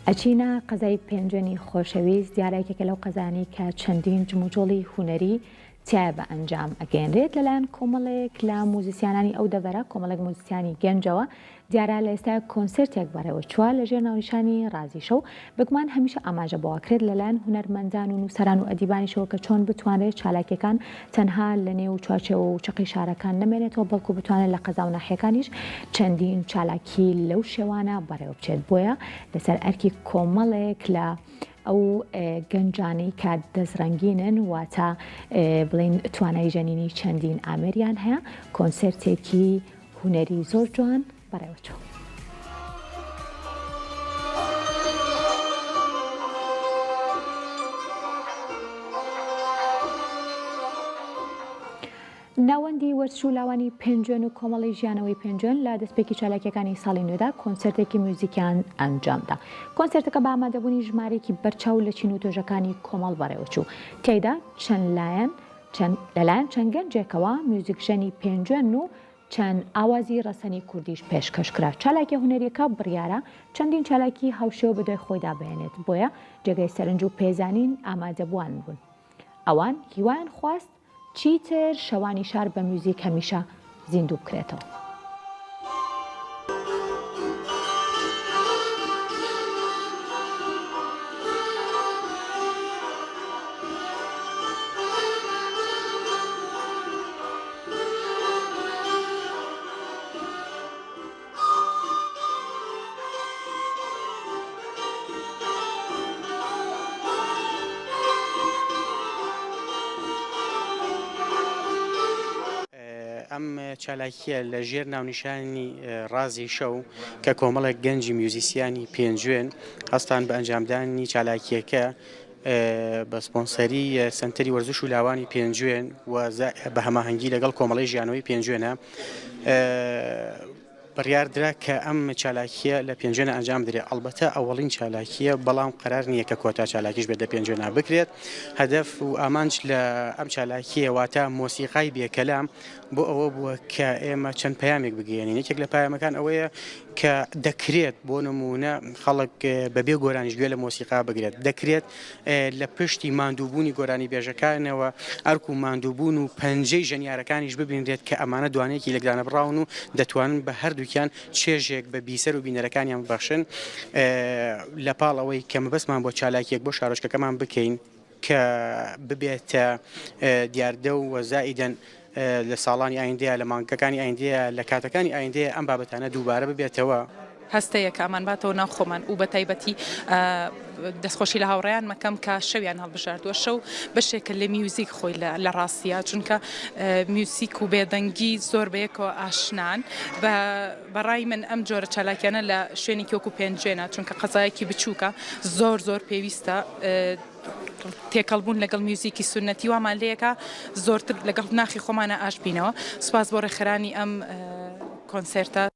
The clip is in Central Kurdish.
ئەچینە قەزای پێنجوێنی خۆشەویست، دیارە یەکێکە لەو قەزایانەی کە چەندین جموجۆڵی هونەری تیایا بە ئەنجام ئەگەیەنرێت لەلایەن کۆمەڵێک لە موزیسیانانی ئەو دەڤەرە، کۆمەڵێک موزیسیانی گەنجەوە، دیارە لە ئێستایا کۆنسێرتێک بەڕێوە چووە لەژێر ناونیشانی ڕازی شەو، بێگومان هەمیشە ئاماژە بەوە کرێت لەلایەن هونەرمەندان و نووسەران و ئەدیبانیشەوە کە چۆن بتوانرێت چالاکیەکان تەنها لە نێو چوارچێوە و چەقی شارەکان نەمێنێتەوە بەڵکو بتوانرێت لە قەزا و ناحیەکانیش چەندین چالاکی لەو شێوانە بەڕێوە بچێت بۆیە لەسەر ئەرکی کۆمەڵێک لە ئەو گەنجانەی کە دەستڕەنگینن واتە بڵێین توانای ژەنینی چەندین ئامێریان هەیە کۆنسێرتێکی هونەری زۆر جوان بەڕێوەچوو. ناوەندی وەرزش و لاوانی پێنجوێن و کۆمەڵەی ژیانەوەی پێنجوێن لە دەستپێکی چالاکیەکانی ساڵی نوێدا کۆنسێرتێکی میوزیکیان ئەنجامدا. کۆنسێرتەکە بە ئامادەبوونی ژمارەیەکی بەرچاو لە چین و توێژەکانی کۆمەڵ بەڕێوەچوو. تیایدا چەند لایەن چەند لەلایەن چەند گەنجێکەوە میوزیکژەنی پێنجوێن و چەند ئاوازی ڕەسەنی کوردیش پێشکەش کرا. چالاکیە هونەریەکە بڕیارە چەندین چالاکی هاوشێوە بەدوای خۆیدا بهێنێت، بۆیە جێگای سەرنج و پێزانین ئامادەبووان بوون. ئەوان هیوایان خواست چیتر شەوانی شار بە میوزیک هەمیشە زیندوو بکرێتەوە. ئەم چالاکییە لە ژێر ناونیشانی ڕازی شەو کە کۆمەڵێک گەنجی میوزیسیانی پێنجوێن هەستان بە ئەنجامدانی چالاکییەکە بە سپۆنسەری سەنتەری وەرزش و لاوانی پێنجوێن و بە هەماهەنگی لەگەڵ کۆمەڵەی ژیانەوەی پێنجوێنە بڕیار درا کە ئەم چالاکییە لە پێنجوێنە ئەنجام بدرێت، ئەڵبەتە ئەوەڵین چالاکییە، بەڵام قەرار نییە کە کۆتا چالاکیش بێت لە پێنجوێنە بکرێت. هەدەف و ئامانج لە ئەم چالاکییە واتە مۆسیقای بێ کەلام بۆ ئەوە بووە کە ئێمە چەند پەیامێک بگەیەنین. یەکێک لە پەیامەکان ئەوەیە کە دەکرێت بۆ نموونە خەڵک بەبێ گۆرانیش گوێ لە مۆسیقا بگرێت، دەکرێت لە پشتی ماندووبوونی گۆرانیبێژەکانەوە ئەرک و ماندووبوون و پەنجەی ژەنیارەکانیش ببینرێت کە ئەمانە دوانەیەکی لێکدانەبڕاون و دەتوانن بە هەردووکیان چێژێک بە بیسەر و بینەرەکانیان ببەخشن لە پاڵ ئەوەی کە مەبەستمان بۆ چالاکیەک بۆ شارۆچکەکەمان بکەین کە ببێتە دیاردە و زائیدەن لە ساڵانی ئایندەیە، لە مانگەکانی ئایندەیە، لە کاتەکانی ئایندەیە ئەم بابەتانە دووبارە ببێتەوە. هەستەیە کە ئەمانباتەوە ناو خۆمان و بە تایبەتی دەستخۆشی لە هاوڕێیان مەکەم کە شەویان هەڵبژاردووە شەو بەشێکە لە میوزیک خۆی لە ڕاستیە چونکە میوزیک و بێدەنگی زۆر بەیەکەوە ئاشنان بە بەڕای من ئەم جۆرە چالاکیانە لە شوێنێکی وەکو پێنجوێنە چونکە قەزایەکی بچووکە زۆر زۆر پێویستە تێکەڵ بوون لەگەڵ میوزیکی سوننەتی وامان لێیەکا زۆرتر لەگەڵ ناخی خۆمانا ئاش بینەوە سوپاس بۆ ڕێکخەرانی ئەم کۆنسێرتە.